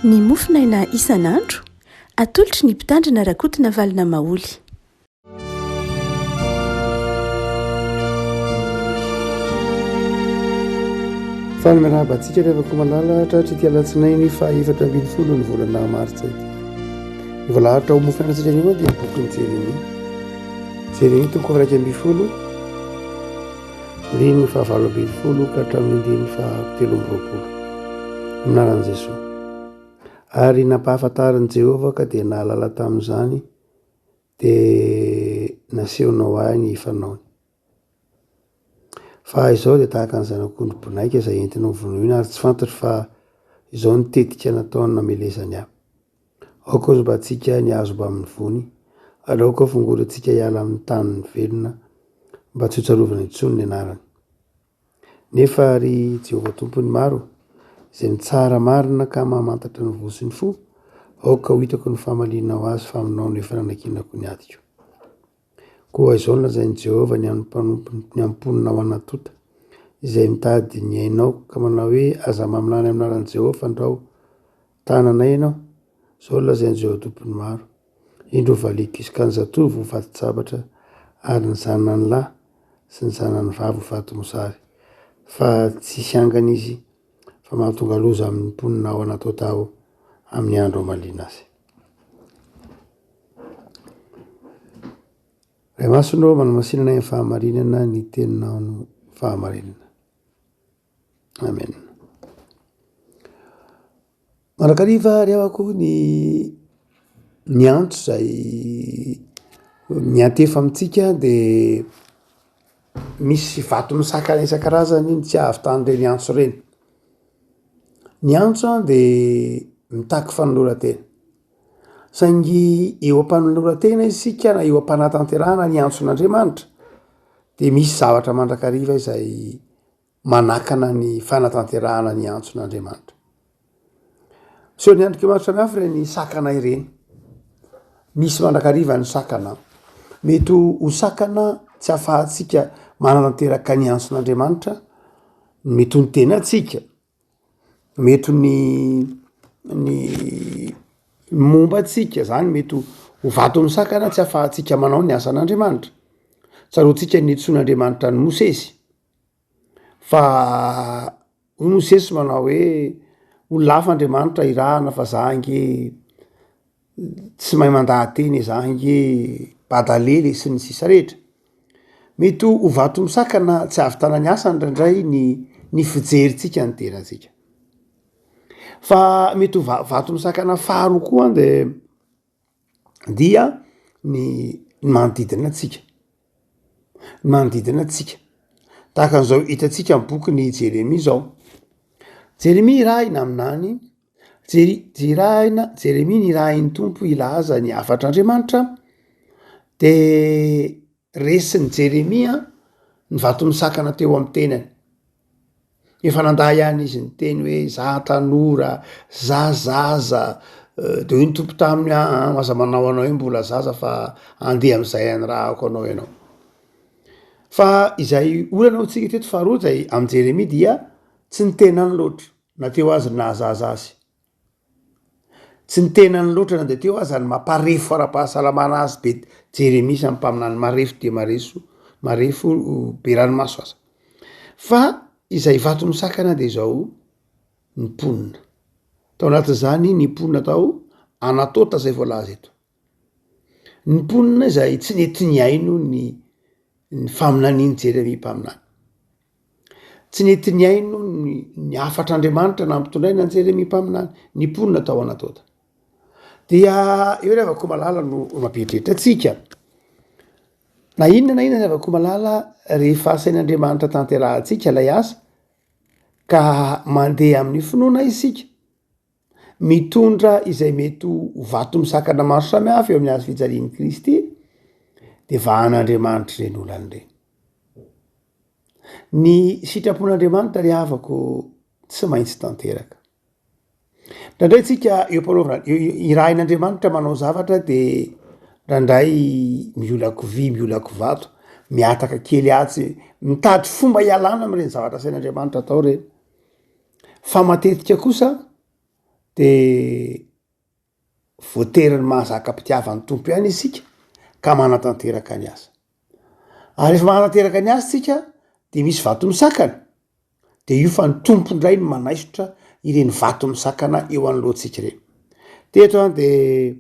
Ny mofonaina isan'andro, atolotry ny Mpitandrina Rakotonavalona Maholy. Faly miarahaba antsika ry havako malala tratry ity alatsinainy faha 14 ny volana martsa ity. Ny voalahatra ho mofonainantsika anio dia ny bokin'i Jeremia. Jeremia toko 11 andininy faha 18 ka hatramin'ny andininy faha 23. Amin'ny anaran'i Jesoa. Ary nampahafantarin'i Jehovah ka dia nahalala tamin'izany dia nasehonao ahy ny fanaony. Fa izao dia tahaka ny zanak'ondry bonaika izay entina ho vonoina ary tsy fantatro fa izao ny tetika nataony namelezany ahy. Aoka hozombantsika ny hazo mbamin'ny voany, ary aoka hofongorantsika hiala amin'ny tanin'ny velona mba tsy hotsarovana intsony ny anarany. Nefa ry Jehovah Tompon'ny maro, izay mitsara marina ka mamantatra ny voa sy ny fo, aoka ho hitako ny famalianao azy fa aminao no efa nanankinako ny adiko. Koa izao no lazain'i Jehovah ny amin'ny mpanompony, ny amin'ny mponina ao Anatota, izay mitady ny ainao ka manao hoe, Aza maminany amin'ny anaran'i Jehovah fandrao tananay ianao. Izao no lazain'i Jehovah Tompon'ny maro, Indro hovaliako izy ka ny zatovo ho fatin-tsabatra ary ny zanany lahy sy ny zanany vavy ho faty mosary, fa tsy hisy angana izy, fa mahatonga loza amin'ny mponina ao Anatota aho amin'ny andro hamaliana azy. Ray Masina ô, manamasina anay amin'ny fahamarinana, ny teninao no fahamarinana. Amen. Mandrakariva ry havako ny ny antso izay miantefa amintsika de misy vato misakana isan-karazany ny tsy ahavitan'ireny antso ireny. Ny antso an de mitaky fanoloran-tena, saingy eo am-panoloran-tena isika na eo am-panatanterahana ny antson'Andriamanitra de misy zavatra mandrakariva izay manakana ny fanatanterahana ny antson'Andriamanitra. Miseho ny endrika maro samihafa ireny sakana ireny. Misy mandrakariva ny sakana. Mety ho sakana tsy ahafahantsika manatanteraka ny antson'Andriamanitra, mety ho ny tenantsika, mety ho ny ny momba antsika, zany mety ho vato misakana tsy ahafahantsika manao ny asan'Andriamanitra. Tsaroantsika ny niantsoan'Andriamanitra an'i Mosesy. Fa hoy Mosesy manao hoe, olona hafa Andriamanitra irahana fa za ange tsy mahay mandaha-teny e, za ange badalely e, sy ny sisa rehetra. Mety ho vato misakana tsy ahavitana ny asany indraindray ny ny fijerintsika ny tenantsika. Fa mety ho va- vato misakana faharoa koa de dia ny manodidina antsika, ny manodidina antsika. Tahaka an'izao hitantsika amy bokin'i Jeremia zao, Jeremia irahina haminany, Jeri- jirahina Jeremia nirahin'ny Tompo hilaza ny hafatr'Andriamanitra de Resin'i Jeremia ny vato misakana teo amin'ny tenany. Efa nandà ihany izy niteny hoe za tanora, za zaza, de hoy ny Tompo taminy aa aza manao anao hoe mbola zaza fa andeha am'zay anirahako anao ianao. Fa izay olana ho antsika teto faharoa zay amin'i Jeremia dia tsy ny tenany loatra na teo aza ny nahazaza azy. Tsy ny tenany loatra na dia teo aza ny mamparefo ara-pahasalamana azy be Jeremia samy mpaminany marefo dia mareso marefo be ranomaso aza. Fa izay vato misakana dia izao ny mponina. Tao anatin'izany ny mponina tao Anatota izay voalaza eto. Ny mponina izay tsy nety nihaino ny ny faminanian'i Jeremia mpaminany. Tsy nety nihaino ny ny hafatr'Andriamanitra nampitondraina an'i Jeremia mpaminany ny mponina tao Anatota. Dia eo ry havako malala no mampieritreritra antsika. Na inona na inona ry havako malala rehefa asain'Andriamanitra tanterahantsika ilay asa ka mandeha amin'ny finoana isika, mitondra izay mety ho vato misakana maro samihafa eo amin'ny hazo fijalian'i Kristy de vahan'Andriamanitra ireny olana ireny. Ny sitrapon'Andriamanitra ry havako tsy maintsy tanteraka. Indraindray tsika eo am-panaovana irahin'Andriamanitra manao zavatra de indraindray miolako vy, miolako vato, mihataka kely atsy, mitady fomba hialana am'ireny zavatra asain'Andriamanitra atao reny. Fa matetika kosa. De voatery mahazaka am-pitiavan'ny Tompo ihany isika ka manatanteraka ny asa. Ary rehefa manatanteraka ny asa isika de misy vato misakana, de io fa ny Tompo indray no manaisotra ireny vato misakana eo anoloantsika ireny. Teto an de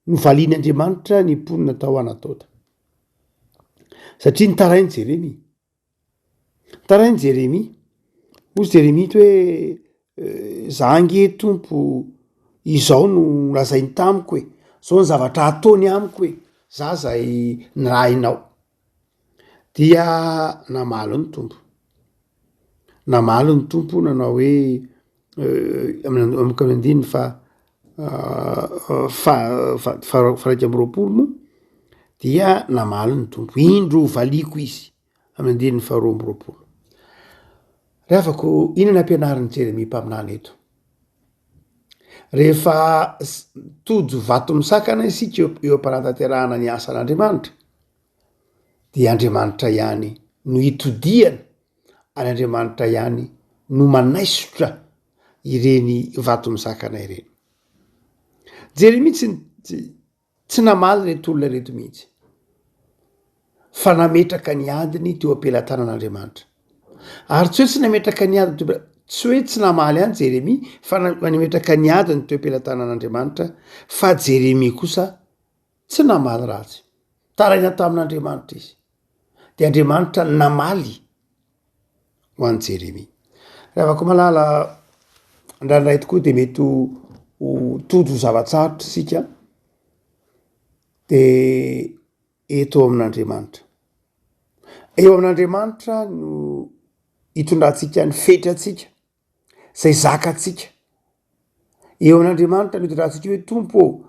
novalian' Andriamanitra ny mponina tao Anatota satria nitaraina Jeremia. Tarain'i Jeremia. Hoy Jeremia to hoe, Za ange Tompo izao no lazainy tamiko e, zao ny zavatra ataony amiko e, za zay nirahinao. Dia namaly ny Tompo, namaly ny Tompo nanao hoe amin'ny andininy faha faha-21 moa dia namaly ny Tompo, indro valiako izy. amin'ny andininy faharoa amby 20. Ry havako, inona no ampianarin'i Jeremia mpaminany eto? Rehefa tojo vato misakana isika eo am-panatanterahana ny asan'Andriamanitra, dia Andriamanitra ihany no itodihana, ary Andriamanitra ihany no manaisotra ireny vato misakana ireny. Jeremia tsy Tsy namaly ireto olona ireto mihitsy, fa nametraka ny adiny teo am-pelatanan'Andriamanitra. Ary tsy hoe tsy nametraka ny adiny teo am-pela-, tsy hoe tsy namaly an'i Jeremia, fa nametraka ny adiny teo am-pelatanan'Andriamanitra, fa Jeremia kosa tsy namaly ratsy. Taraina tamin'Andriamanitra izy. De Andriamanitra namaly ho an'i Jeremia. Ry havako malala, indraindray tokoa de mety ho tojo zava-tsarotra isika de eto amin'Andriamanitra. Eo amin'Andriamanitra no hitondrantsika ny fetrantsika, zay zakantsika. Eo amin'Andriamanitra no hitondrantsika hoe Tompo ô,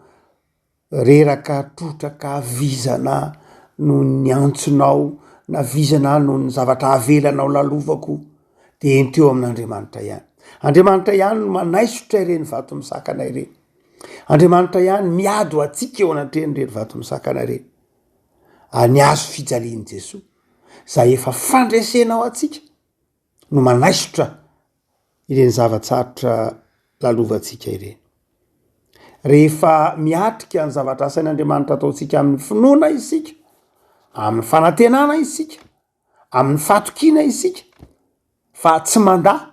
reraka, trotraka, vizana noho ny antsonao na vizana noho ny zavatra avelanao lalovako de ento eo amin'Andriamanitra ihany. Andriamanitra ihany no manaisotra ireny vato misakana ireny. Andriamanitra ihany miady ho antsika eo anatrehan'ireny vato misakana ireny. Ary ny hazo fijalian'i Jesoa zay efa fandresena ho antsika no manaisotra ireny zava-tsarotra lalovantsika ireny. Rehefa miatrika ny zavatra asain'Andriamanitra ataontsika amin'ny finoana isika, amin'ny fanantenana isika, amin'ny fahatokiana isika fa tsy mandà,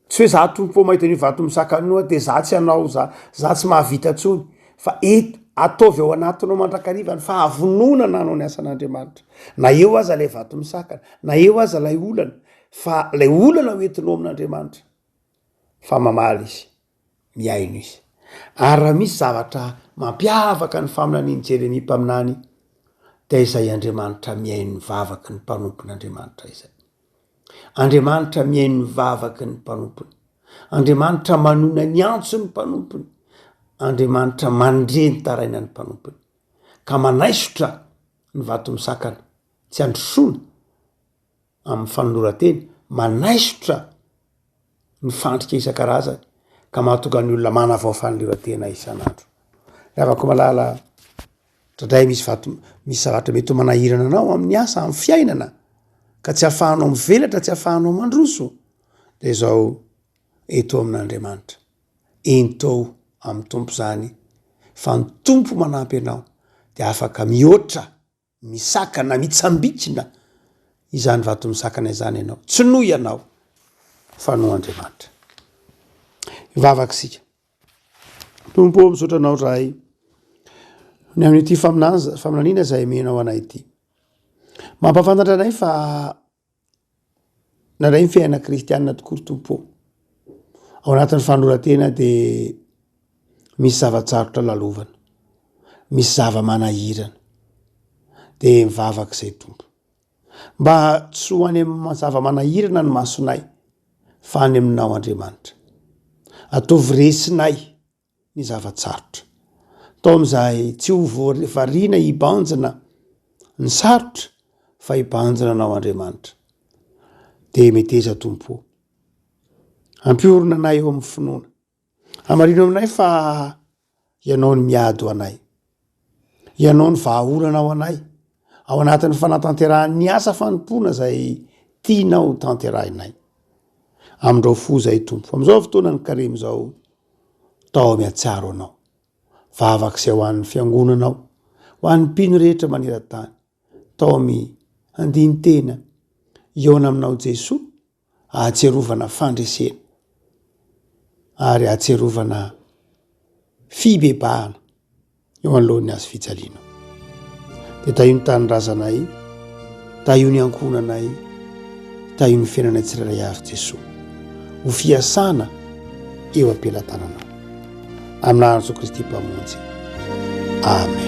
Tsy hoe za Tompo ô mahita an'io vato misakana io aho de za tsy hanao, za za tsy mahavita intsony fa eto ataovy ao anatinao mandrakariva ny fahavononana hanao ny asan'Andriamanitra na eo aza lay vato misakana na eo aza lay olana fa lay olana ho entinao amin'Andriamanitra fa mamaly izy. mihaino izy. Ary raha misy zavatra mampiavaka ny faminanian'i Jeremia mpaminany, dia izay Andriamanitra mihaino ny vavaky ny mpanompon'Andriamanitra izay. Andriamanitra mihaino ny vavaky ny mpanompony. Andriamanitra manona ny antson'ny mpanompony. Andriamanitra mandre ny tarainan'ny mpanompony. Ka manaisotra ny vato misakana tsy androsoana amin'ny fanoloran-tena, manaisotra ny fandrika isan-karazany ka mahatonga ny olona manavao fanoloran-tena isan'andro. Ry havako malala, indraindray misy vato, misy zavatra mety ho manahirana anao amin'ny asa, amin'ny fiainana ka tsy ahafahanao mivelatra, tsy ahafahanao mandroso, de zao eto amin'Andriamanitra, ento amin'ny Tompo zany fa ny Tompo manampy anao de afaka mihoatra Misakana, mitsambikina izany vato misakana izany ianao. Tsy noho ianao fa noho Andriamanitra. Hivavaka isika. Tompo ô, misaotra anao Ray ny amin'ity faminaniana izay omenao anay ity. Mampahafantatra anay fa Nandray ny fiainana kristianina tokoa ry Tompo ô. Ao anatin'ny fanoloran-tena dia misy zava-tsarotra lalovana, misy zava-manahirana. Dia mivavaka izay Tompo. Mba tsy ho any amin'ny zava-manahirana ny masonay fa any aminao Andriamanitra. Ataovy resinay ny zava-tsarotra. Taomy izahay tsy ho variana hibanjina ny sarotra fa hibanjina Anao Andriamanitra. Dia meteza Tompo o. Ampiorina anay eo amin'ny finoana. Hamarino aminay fa Ianao no miady ho anay. Ianao no vahaolana ho anay ao anatin'ny fanatanterahan'ny asa fanompoana izay tianao ho tanterahinay. Amindrao fo zahay Tompo. Amin'izao fotoana ny karemy izao, taomy hatsiaro Anao. Vavaka izay ho an'ny fiangonanao, ho an'ny mpino rehetra maneran-tany. Taomy handini-tena hihaona aminao Jesoa ahatsiarovana fandresena ary ahatsiarovana fibebahana eo anoloan'ny hazo fijaliana. Dia tahio ny tanindrazanay, tahio ny ankohonanay, tahio ny fiainanay tsirairay avy Jesoa. Ho fiasana eo am-pelatananao. Amin'ny anaran'i Jesoa Kristy Mpamonjy. Amen.